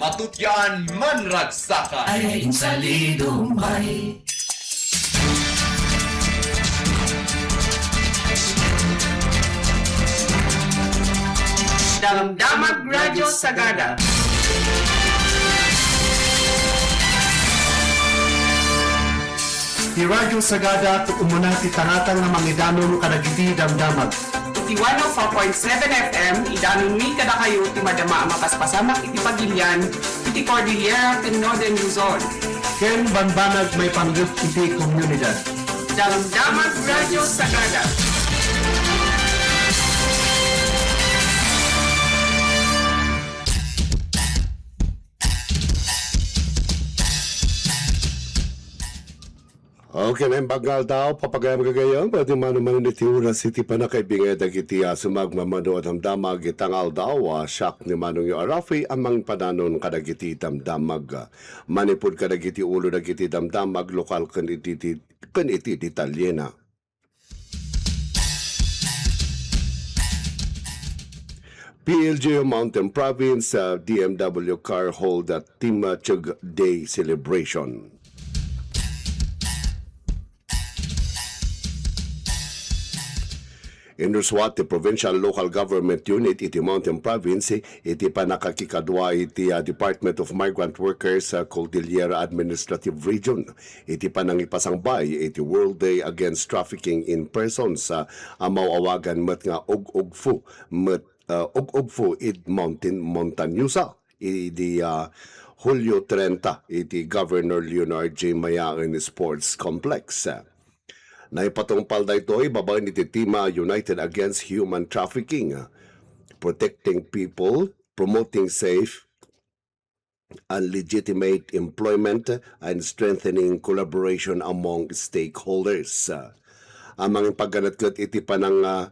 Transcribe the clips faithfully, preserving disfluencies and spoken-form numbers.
Patutian Manragsakan. Ay, insalido may. Damdamag Radio Sagada. Ti Radio Sagada ti umuna ti tangatang nga mangidanon kadagiti damdamag. Iti one oh four point seven F M, idanonmi kadakayo ti madama a mapaspasamak iti pagilian iti Cordillera ken Northern Luzon. Ken bambanag maipanggep iti komunidad. Damdamag Radio Sagada. Okay, naimbag nga aldaw, papagayam gagayam, pwede mano man iti oras iti panakaibingay dagiti, ah, sumagmamano a damdamag ita nga aldaw, ah, siak ni Manong Yo Arafi, a mangipadanon kadagiti damdamag, ah, manipud kadagiti ulo dagiti damdamag, lokal ken iti, ken iti detalyena. P L G U Mountain Province, uh, D M W car hold a Timachug Day celebration. Inrusuat ti Provincial Local Government Unit iti Mountain Province iti panakakikadua iti, uh, Department of Migrant Workers, uh, Cordillera Administrative Region iti panangipasangbay iti World Day Against Trafficking in Persons, ah, a maw-awagan met nga Ug-Ugfu met, ah, Ug-Ugfu id Mountain Montañosa idi, ah, Hulyo trenta iti Governor Leonard J. Mayaen Sports Complex. Naipatungpal daytoy babaen iti tema United Against Human Trafficking, Protecting People, Promoting Safe and Legitimate Employment and Strengthening Collaboration Among Stakeholders. A mangipagganat ket iti panang, ah,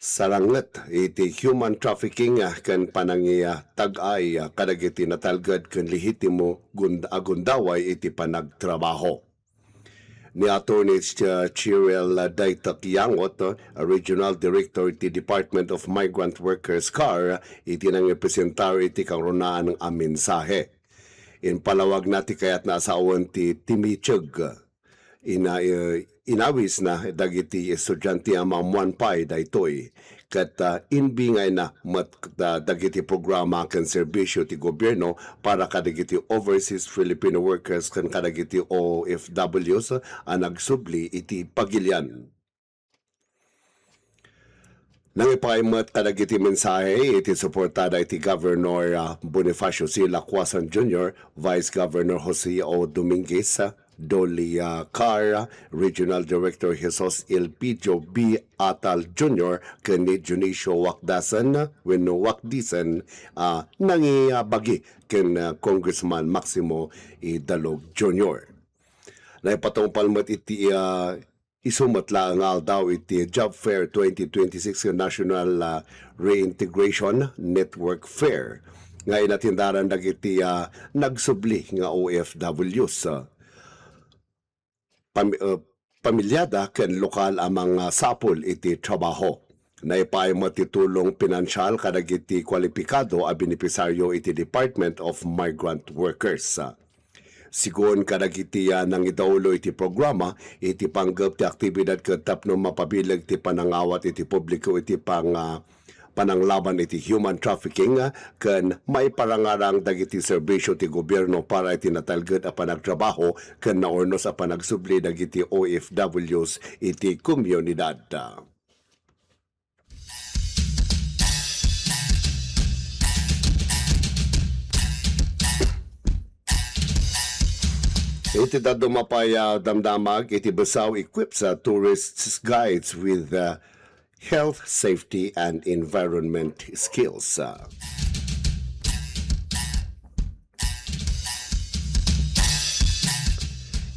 saranget iti human trafficking, ah, ken panangi-, ah, tag-ay, ah, kadagiti natalged ken lehitimo gund-, a gundaway iti panagtrabaho. Ni Attorney Ch-, Chirel Daytak Yangot, a Regional Director iti Department of Migrant Workers, car, iti nangipresentar iti kangrunaan a mensahe. Impalawagna ti kayatna a sawen ti Timachug. Ina-, eh, inawisna dagiti estudiante a maammuan pay daytoy. Ket, ah, imbingayna met, ah, dagiti programa ken serbisio ti gobierno para kadagiti overseas Filipino workers ken kadagiti O F Ws a nagsubli iti pagilian. Nangipay met kadagiti mensahe iti suportada iti Governor, ah, Bonifacio C. Lacuasan Junior, Vice Governor Jose O. Dominguez, ah, Dolia Carr, Regional Director Jesus Elpidio B. Atal Junior, ken ni Dionisio Wakdasan wenno Wakdisen, ah, nangibagi ken, ah, Congressman Maximo Idalog Junior. Naipatungpal met iti, ah, isu met laeng nga aldaw iti Job Fair twenty twenty-six National, ah, Reintegration Network Fair nga inatendaran dagiti, ah, nagsubli nga O F Ws, ah, pam-, ah, pamilyada ken lokal a mangasapul iti trabaho. Naipay met ti tulong pinansial kadagiti kwalipikado a benepisario iti Department of Migrant Workers. Sigun kadagiti, ah, nangidaulo iti programa, iti panggep ti aktibidad ket tapno mapabileg ti panangawat iti publiko iti pang-, ah, pananglaban iti human trafficking, ah, ken maiparangarang dagiti serbisio ti gobierno para iti natalged a panagtrabaho ken naurnos a panagsubli dagiti O F Ws iti komunidad. Iti dadduma pay a damdamag iti Besao equips, ah, tourists guides with, ah, health, safety, and environment skills.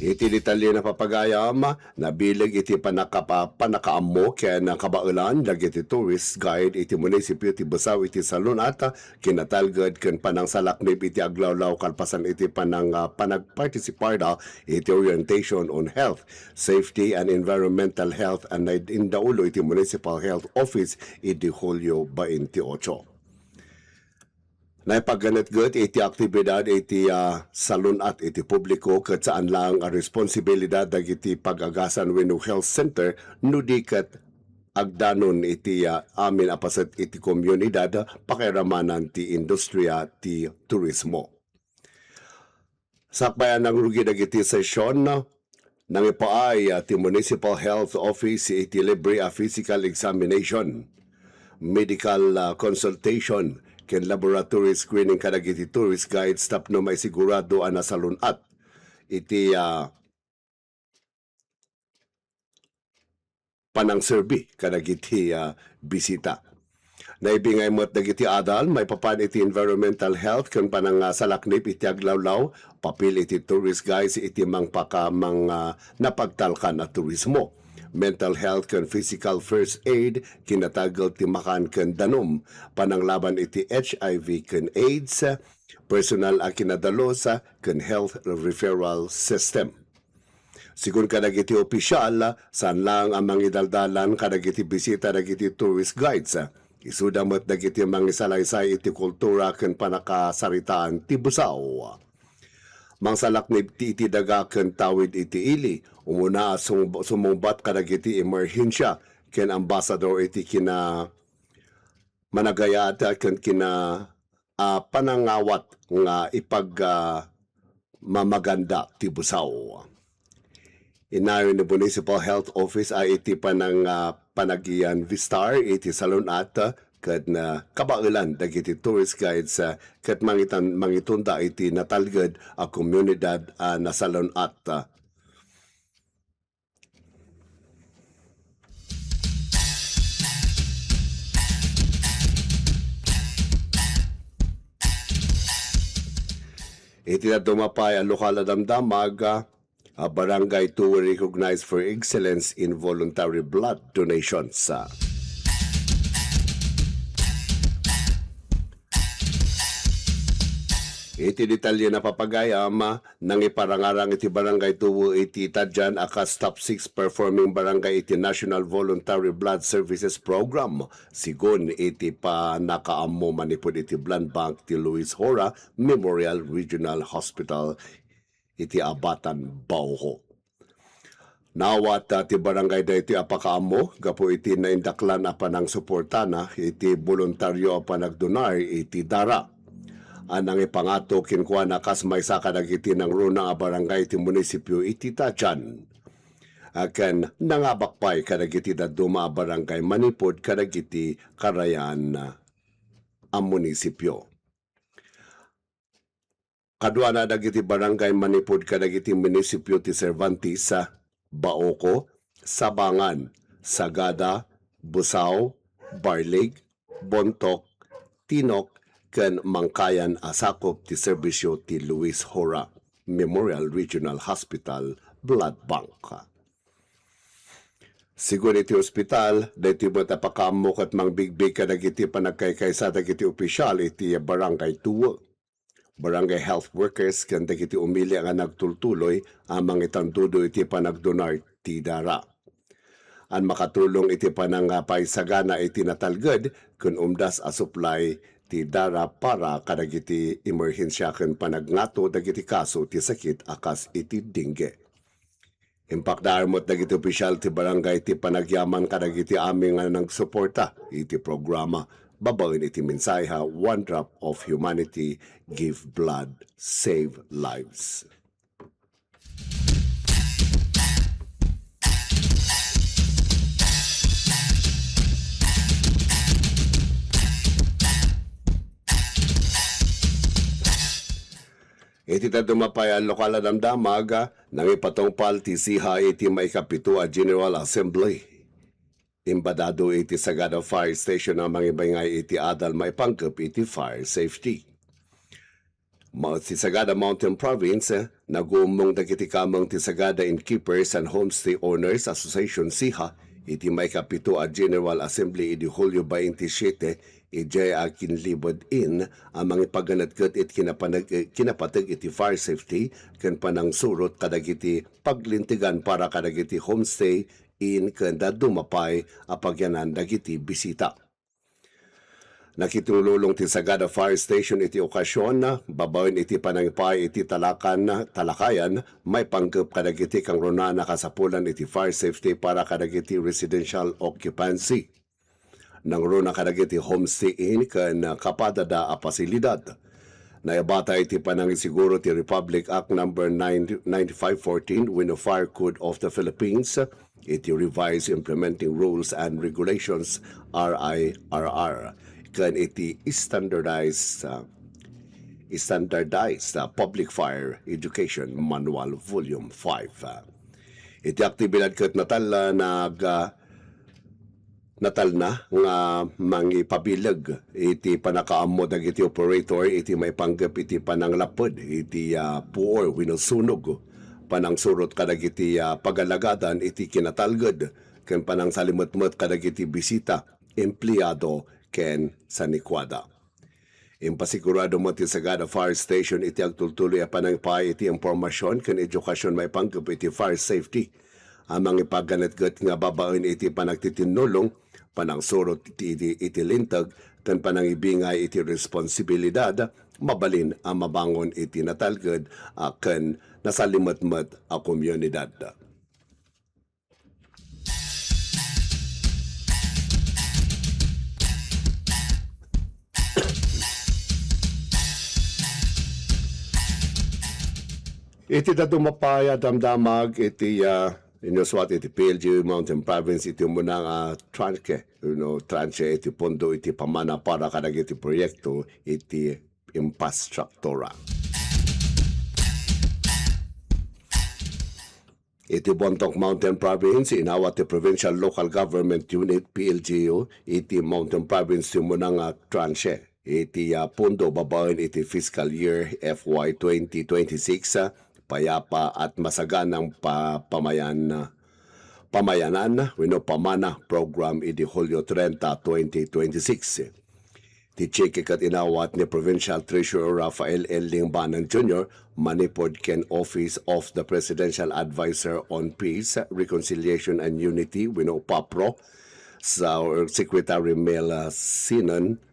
Iti detalye na papagayam, nabileg iti panakapa-, panakaammo ken kabaelan dagiti tourist guide iti munisipio ti Besao iti salun-at, kinatalged ken panangsalaknib iti aglawlaw kalpasan iti panang-, ah, panagpartisiparda iti orientation on health, safety, and environmental health a naindaulo iti Municipal Health Office idi Hulyo twenty-eight. Naipaganetget iti aktibidad iti, ah, salun-at iti publiko ket saan laeng a responsibilidad dagiti pag-agasan wenno health center no di ket agdanon iti, ah, amin a paset iti komunidad pakairamanan ti industriya ti turismo. Sakbay a nangrugi dagiti session, nangipaay, ah, ti Municipal Health Office iti libre a physical examination, medical, ah, consultation, ken laboratory screening kadagiti tourist guides tapno maisigurado a nasalun-at iti, ah, panangserbi kadagiti, ah, bisita. Naibingay met dagiti adal maipapan iti environmental health ken panangasalaknib iti aglawlaw, papel iti tourist guides iti mangpaka-, mang-, ah, napagtalkan a turismo, mental health ken physical first aid, kinatagel ti makan ken danum, pananglaban iti H I V ken AIDS, personal a kinadalus, ken health referral system. Sigun kadagiti opisial, saan laeng a mangidaldalan kadagiti bisita dagiti tourist guides. Isuda met dagiti mangisalaysay iti kultura ken pannakasaritaan ti Busao. Mangsalaknib ti iti daga ken tawid iti ili, umuna a sung-, sumungbat kadagiti emerhensia ken ambassador iti kina-, managayat ken kina-, a panangawat nga ipag-, ah, mamaganda ti Busao. Inayon ni Municipal Health Office a iti panang-, ah, panagian vistar iti salun-at, ah, ket na kabaelan dagiti tourist guides, ah, ket mangitan-, mangitunda iti natalged a komunidad a nasalun-at. Iti dadduma pay a lokal a damdamag, a Barangay Tuo recognized for excellence in voluntary blood donations. Iti detalye na papagayam, nangiparangarang iti Barangay Tuo iti Tadian a kas top six performing barangay iti National Voluntary Blood Services Program, sigun iti pannakaammo manipud iti Blood Bank ti Luis Jora Memorial Regional Hospital iti Abatan, Baoco. Naawat, ah, ti barangay daytoy a pakaammo gapu iti naindaklan a panangsuportana iti boluntario a panagdonar iti dara a nangipangato kenkuana kas maysa kadagiti nangruna a barangay ti munisipio iti Tadian. A ken nangabak pay kadagiti dadduma a barangay manipud kadagiti karayan a munisipio. Kaduana dagiti barangay manipud kadagiti munisipio ti Cervantes, Baoco, Sabangan, Sagada, Busao, Barlig, Bontoc, Tinoc, ken Mangkayan a sakup ti serbisio ti Luis Jora Memorial Regional Hospital Blood Bank. Sigun iti ospital, daytoy met a pakaammo ket mangbigbig kadagiti panagkaykaysa dagiti opisial iti Barangay Tuo, barangay health workers ken dagiti umili nga nagtultuloy a mangitandudo iti panagdonar ti dara. An makatulong iti panangapaysagana iti natalged ken umdas a supply ti dara para kadagiti emerhensia ken panagngato dagiti kaso ti sakit a kas iti dengue. Impakdaar met dagiti opisial ti barangay ti panagyaman kadagiti amin nga nagsuporta iti programa babaen iti mensahe a One Drop of Humanity, Give Blood, Save Lives. Iti dadduma pay a lokal a damdamag, nangipatungpal ti SIHA iti maikapito a General Assembly. Imbadado iti Sagada Fire Station a mangibingay iti adal maipanggep iti fire safety. Mao ti Sagada Mountain Province, nagummong dagiti kameng ti Sagada Innkeepers and Homestay Owners Association, SIHA, iti maikapito a General Assembly idi Hulio twenty-seven, idiay Aguinaldo Inn a mangipaganetget iti kinapanag-, kinapateg iti fire safety ken panangsurot kadagiti paglintegan para kadagiti homestay, inn ken dadduma pay a pagyanan dagiti bisita. Nakitunglulong ti Sagada Fire Station iti okasion, babaen iti panangipaay iti talakan, talakayan, maipanggep kadagiti kangrunaan a kasapulan iti fire safety para kadagiti residential occupancy. Nangruna kadagiti homestay ken kapadada a pasilidad. Naibata iti panangisiguro ti Republic Act Number nine, ninety-five fourteen wenno Fire Code of the Philippines, iti Revised Implementing Rules and Regulations, R I R R, ken iti Standardized, ah, Standardized, ah, Public Fire Education Manual Volume five. Iti aktibidad ket natalna nag, ah, natalna nga mangipabileg iti pannakaammo dagiti operator iti maipanggep iti pananglapped iti, ah, puor wenno sunog, panangsurot kadagiti, ah, pagalagadan iti kinatalged, ken panangsalimetmet kadagiti bisita, empleado, ken sanikuada. Impasigurado met ti Sagada Fire Station iti agtultuloy a panangipaay iti impormasion ken edukasion maipanggep iti fire safety a mangipaganetget nga babaen iti panagtitinnulong, panangsurot iti, iti, iti linteg, ken panangibingay iti responsibilidad mabalin a mabangon iti natalged a ken nasalimetmet a komunidad. Iti dadduma pay a damdamag iti, ah, inuswat iti P L G U Mountain Province iti umuna nga tranche, you know, tranche iti pondo iti pamana para kadagiti proyekto iti infrastruktura. Iti Bontoc Mountain Province, inawat ti Provincial Local Government Unit, P L G U, iti Mountain Province ti umuna nga tranche iti, ah, pondo babaen iti fiscal year F Y twenty twenty-six, ah, Payapa at Masaganang pa-, Pamayan-, Pamayanan wenno Pamana Program idi Hulyo trenta, twenty twenty-six. Ti cheque ket inawat ni Provincial Treasurer Rafael L. Lingbanan Junior manipud ken Office of the Presidential Advisor on Peace, Reconciliation and Unity wenno OPAPRO, sa Secretary Mel, ah, Sinon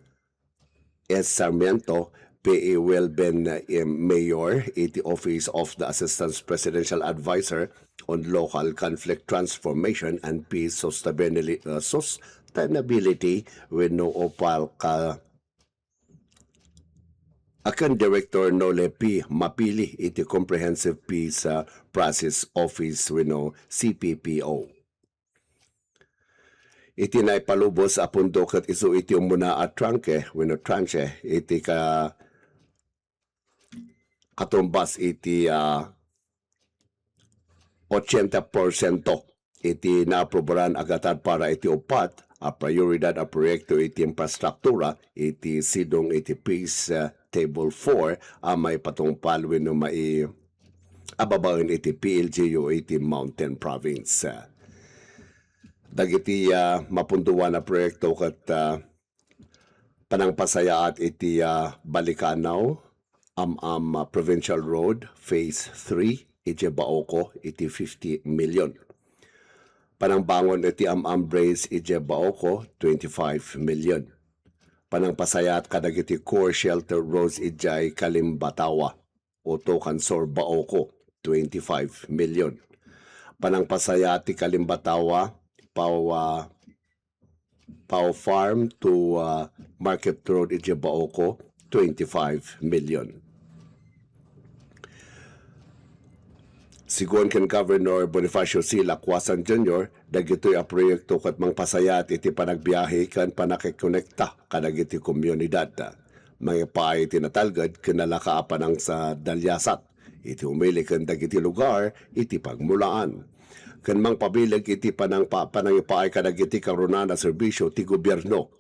S. Sarmiento, P A Welben, eh, Mayor iti Office of the Assistant Presidential Advisor on Local Conflict Transformation and Peace Sustainabili-, uh, Sustainability wenno OPALCA, a ken Director Nole P. Mapili iti Comprehensive Peace, uh, Process Office wenno C P P O. Iti naipalubos a pondo ket isu iti umuna a tranche wenno tranche iti ka-, katumbas iti, ah, ochenta porsiento iti naaprobaran a gatad para iti upat a prioridad a proyekto iti infrastruktura iti sidong iti Peace, ah, Table four a maipatungpal wenno mai-, a babaen iti P L G U iti Mountain Province. Dagiti, ah, mapundoan a proyekto ket, ah, panangpasayaat iti, ah, Balikanaw, Am-Am, ah, Provincial Road, Phase three, idiay Baoco, iti fifty million. Panangbangon iti Am-Am Bridge, idiay Baoco, twenty-five million. Panangpasayaat kadagiti core shelter roads idiay Kalimbatawa, Oto Kansor, Baoco, twenty-five million. Panangpasayaat ti Kalimbatawa, Pao, ah, Pao Farm to, ah, Market Road idiay Baoco, twenty-five million. Sigun ken Governor Bonifacio C. Lacuasan Junior, dagitoy a proyekto ket mangpasayaat iti panagbiahe ken panakikonekta kadagiti komunidad. Mangipaay iti natalged ken nalaka a panangsadaliasat iti umili ken dagiti lugar iti pagmulaan. Ken mangpabileg iti panangpa-, panangipaay kadagiti kangrunaan a serbisio ti gobierno.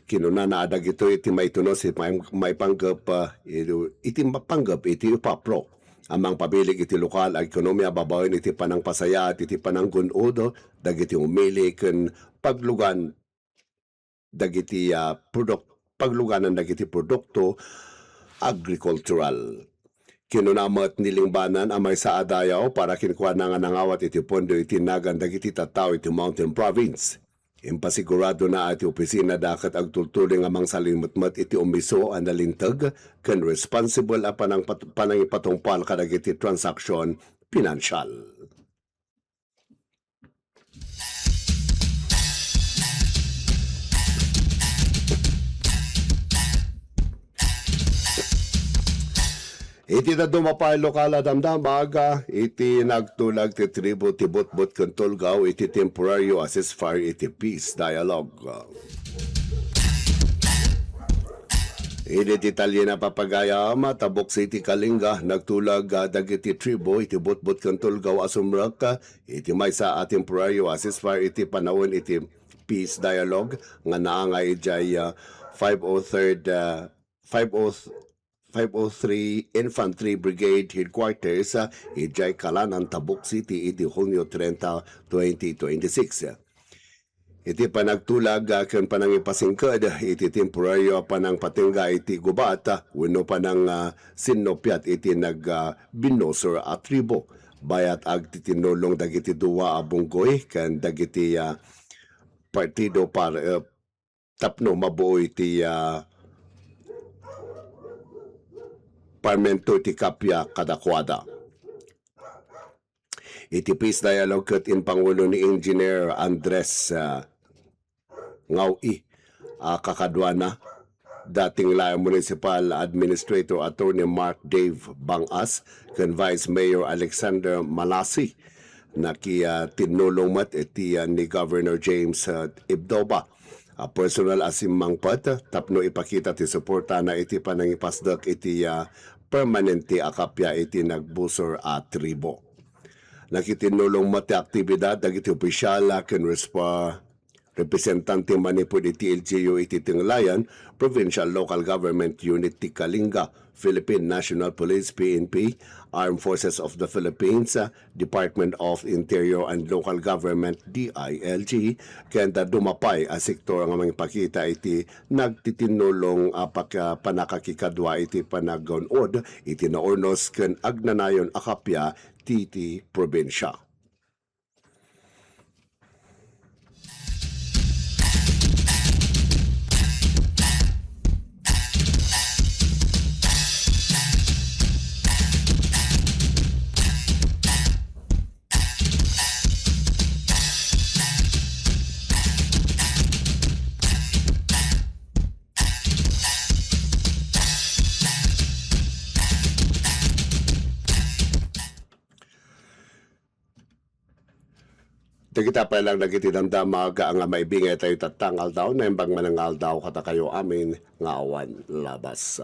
Kinunana a dagitoy ti maitunos iti mai-, maipanggep, ah, iti, iti mapanggep iti OPAPRO a mangpabileg iti lokal a ekonomia babaen iti panangpasayaat iti pananggun-od dagiti umili ken paglugan dagiti, ah, produk-, pagluganan dagiti produkto agrikultural. Kinuna met ni Lingbanan a maysa a dayaw para kenkuana nga nangawat iti pondo iti nagan dagiti tattao iti Mountain Province. Impasiguradona a ti opisinada ket agtultuloy nga mangsalinmetmet iti umiso a nalinteg ken responsible a panangpat-, panangipatungpal kadagiti transaksyon pinansial. Iti dadduma pay lokal a damdamag, iti nagtulag ti tribo ti Butbut ken Tulgaw iti temporaryo a ceasefire iti peace dialogue. Iti detalye na, papagayam, Tabuk City, Kalinga, nagtulag, ah, dagiti tribo iti Butbut ken Tulgaw a sumrek, ah, iti maysa a temporaryo a ceasefire iti panawen iti peace dialogue nga naangay idiay, ah, five oh third, ah, five oh, five oh three Infantry Brigade Headquarters, ah, idiay Kalanan, Tabuk City, idi Hunyo trenta, twenty twenty-six. Iti panagtulag, ah, ken panangipasingked iti temporaryo a panangpatengga iti gubat, ah, wenno panang, ah, sinnupiat iti nag, ah, binusor a tribo. Bayat agtitinnulong dagiti dua a bunggoy ken dagiti, ah, partido par-, eh, tapno mabuoy ti, ah, parmento ti kappia kadakuada. Iti peace dialogue ket impangulo ni Engineer Andres, ah, Ngawi, ah, kakaduana, dating Layan Municipal Administrator Attorney Mark Dave Bangas, ken Vice Mayor Alexander Malasi. Naki, ah, tinnulong met iti, ah, ni Governor James, ah, Ibdoba. Ah, personal a simmangpet tapno ipakita ti suportana iti panangipasdek iti, ah, permanente a kappia iti nagbusor a tribo. Nakitinnulong met ti aktibidad dagiti opisyal, ah, ken respa-, representante manipud iti L G U iti Tinglayan, Provincial Local Government Unit ti Kalinga, Philippine National Police, P N P, Armed Forces of the Philippines, ah, Department of Interior and Local Government, D I L G, ken dadduma pay a sektor nga mangipakita iti nagtitinnulong a paka-, panakakikadua iti panagun-od iti naurnos ken agnanayon a kappia ti, ti probinsya. Dagita pay lang dagiti damdama nga, nga maibingay tayo tatta nga aldaw, naimbag man nga aldaw kadakayo amin nga awan labas.